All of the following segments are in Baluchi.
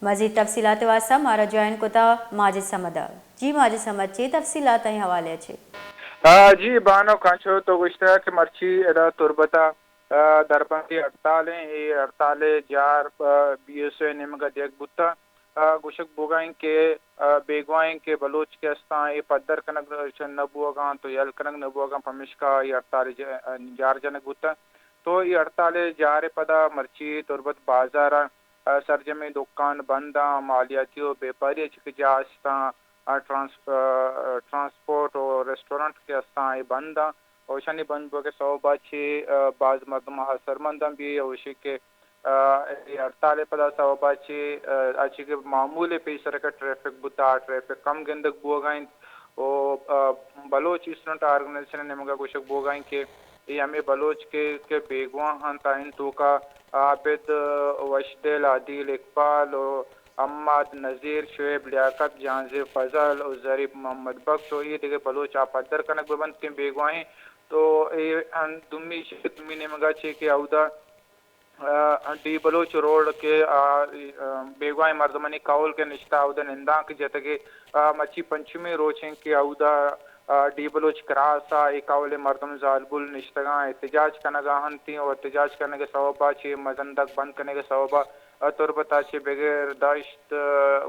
مزید تفصیلات واسطہ مارا جوائن کتا ماجد صمد۔ جی ماجد صمد، چے تفصیلات ہیں حوالے چے؟ آ، جی بانک، انچو تو گوشتہ کہ مرچی ادا تربتا، آ، دربندی ہڑتال ہیں، اے ہڑتال جار، آ، بی ایس او نیمگا دیگ بوتا۔ آ، گوشگ بوگا ہیں کہ، آ، بیگواہیں کہ بلوچ کے استاں اے پدر کنگ نہ بوگاں تو یل کنگ نہ بوگاں، پمیشکا اے ہڑتال ج-، جار جنگ بوتا۔ تو اے ہڑتال جار پدا مرچی تربت بازار، آ، سرجمیں دکان بند آں، مالیاتی و بیپاری چک جا استاں، آ، ٹرانس-، آ، ٹرانسپورٹ و ریسٹورنٹ کے استاں اے بند آں۔ و ایشانی بند بوگ ء سوب ء چہ، آ، باز مردم اثرمند ہم بی، و ایشی کہ، آ، اے ہڑتال ء پدا سوب ء چہ، آ، آ چی کہ معمول ء پیش سرک ء ٹریفک بوتا، ٹریفک کم گندگ بوگ ء انت۔ و، آ، بلوچ اسٹوڈنٹ آرگنائزیشن ء نیمگ ء گوشگ بوگ ء انت کہ اے ہمے بلوچ کہ، کہ بیگواہ انت، آئین توکا عابد وشدل، عادل اقبال و حماد نذیر، شعیب لیاقت، جہانزیب فضل و ظریف محمد بخش و اے دگہ بلوچ آ پدر کنگ بہ بنت کہ بیگواہیں۔ تو اے ان دومی شہ دومی نیمگا چے کہ اودا، آ، ڈی بلوچ روڈ کہ، آ، آ، بیگواہیں مردمانی کہول کہ نشتہ اودا نندانک جتگے، آ، مچی پنچمی روچیں کہ اودا، آ، ڈی بلوچ کراس آ اے کہول مردم زالبول نشتگاں احتجاج کنگا ہنتی و احتجاج کنگ سوبا چے مزندگ بند کنگ سوبا تربت ء چہ بگر دشت،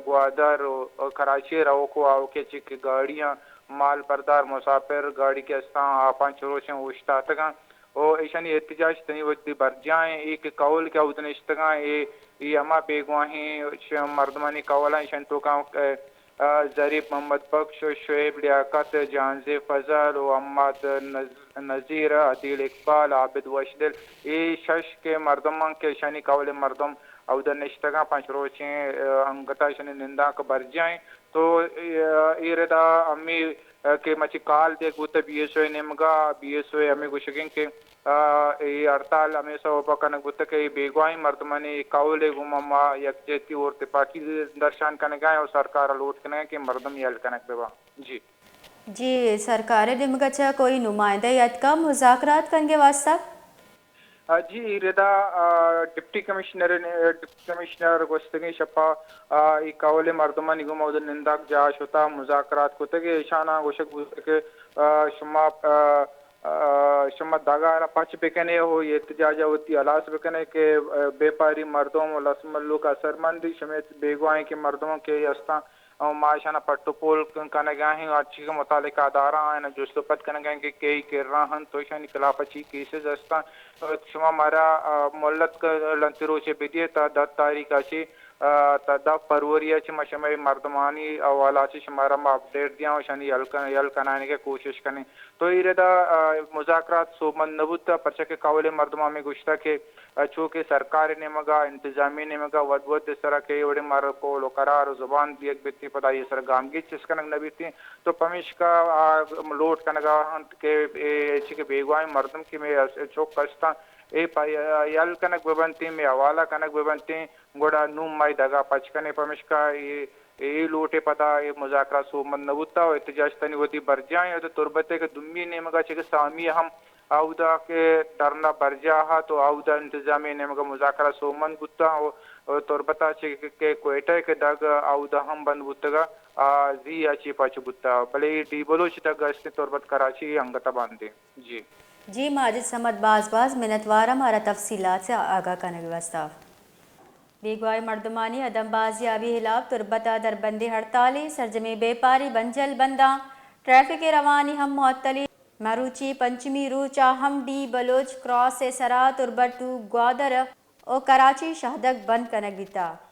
گوادر و کراچی ء روک و آوکیں چک گاڑیاں مال بردار مساپر گاڑی کہ استاں آپاں چروشیں اوشتاتگاں و ایشانی احتجاج تنی وتی برجاہ ایں۔ اے کہ کہول کہ اود نشتگاں اے، اے ہما بیگواہیں مردمانی کہولاں ایشانی توکاں، ظریف محمد بخش، شعیب لیاقت، جہانزیب فضل و حماد نز-، نذیر، عدیل اقبال، عابد وشدل، اے شش کہ مردماں کہ ایشانی کہول مردم اودا نشتگاں پنچ روچیں، آ، انگتا ایشانی نندانک برجاہ ایں۔ تو، آ، اے ردا ہمے، آ، کہ مچی کال دیگ بوتہ بی ایس او ء نیمگا، بی ایس او ء ہمے گوشگیں کہ آ، اے ہڑتال ہمے سوب ء کنگ بوتگ کہ اے بیگواہیں مردمانی اے کہول ء گوما ما یکجہتی اور تپاکی درشان کنگ ء ایں اور سرکار ء لوٹ کنگ ء ایں کہ مردم یل کنگ بہ باں۔ جی۔ جی، سرکار ء نیمگ ء چہ کوئی نمائندہ اتکا مذاکرات کنگ ء واستہ؟ آ، جی، اے ردا، آ، ڈپٹی کمشنر، ڈپٹی کمشنر گوستگیں شپا، آ، اے کہول ء مردمانی گوما اود ننداک جاہ شتا مذاکرات کتگ ء ایشاناں گوشگ بوتگ کہ، آ، شما، آ، آ، شما دگہ را پچ بکنے ء احتجاج ء وتی ہلاس بکنے کہ، آ، بیپاری مردم و لس ملوک اثرمندی شمے بیگواہیں کہ مردم کہ استاں، آ، ما اشانا پٹ و پول کنگا ہیں، ہرچی کہ متعلقہ ادارہ آئین جست و پد کنگا ہیں کہ کئی کرا ہن تو اشانی خلاف چی کیسز استاں۔ آ، شما مارا، آ، مہلت ک-، لنتی روچے بدیے تا دہ تاریخ ء چی آ، تا دہ فروری ء چہ ما شمئے مردمانی حوالہ ء چہ شمارا ما اپڈیٹ دیاں و اشانی یل کن-، یل کنائینگ ء کوشش کنیں۔ تو اے ردا، آ، مذاکرات سوبمند نہ بوتہ، پرچا کہ کہول ء مردماں ہمے گوشتہ کہ، آ، چو کہ سرکار ء نیمگ ء، انتظامی ء نیمگ ء وھد وھد ء سرا کہ اے وڑیں مر قول و قرار و زبان دیگ بیتیں، پدا آئی ء سرا گامگیج چست کنگ نہ بیتیں۔ تو پمیشکا آ لوٹ کنگ ء انت کہ اے چی کہ بیگواہیں مردم کہ مئے چک استاں، اے پہ یل کنگ بہ بنتیں، مئے حوالہ کنگ بہ بنتیں۔ گڑا نوں ما اے دگہ پچ کنیں، پمیشکا اے، اے لوٹ ء پدا اے مذاکرات سوبمند نہ بوتگ و احتجاج تنی وتی برجاہ ایں۔ و تربت ء کہ دومی نیمگ ء چہ کہ سامی ہم اودا کہ دھرنا برجاہ ات و اودا انتظامی نیمگ ء مذاکرات سوبمند بوتگ و، و تربت ء چہ کہ، کہ کوئٹہ ء کہ دگ اودا ہم بند بوتگ ء آ زی ء چہ پچ بوتگ، بلے اے ڈی بلوچ دگ استیں تربت کراچی انگت ء بند ایں۔ جی۔ جی ماجد صمد، باز باز منتوار مارا تفصیلات سے آگاہ کنگ واسطہ۔ بیگواہیں مردمانی عدم بازیابی ہلاپ تربت ء دربندی ہڑتالے، سرجمیں بیپاری بنجل بنداں، ٹریفک ء روانی ہم معطلی۔ مروچی پنچمی روچ ء ہم ڈی بلوچ کراس ء سرا تربت ٹو گوادر ء کراچی شہدگ بند کنگ بیتگ۔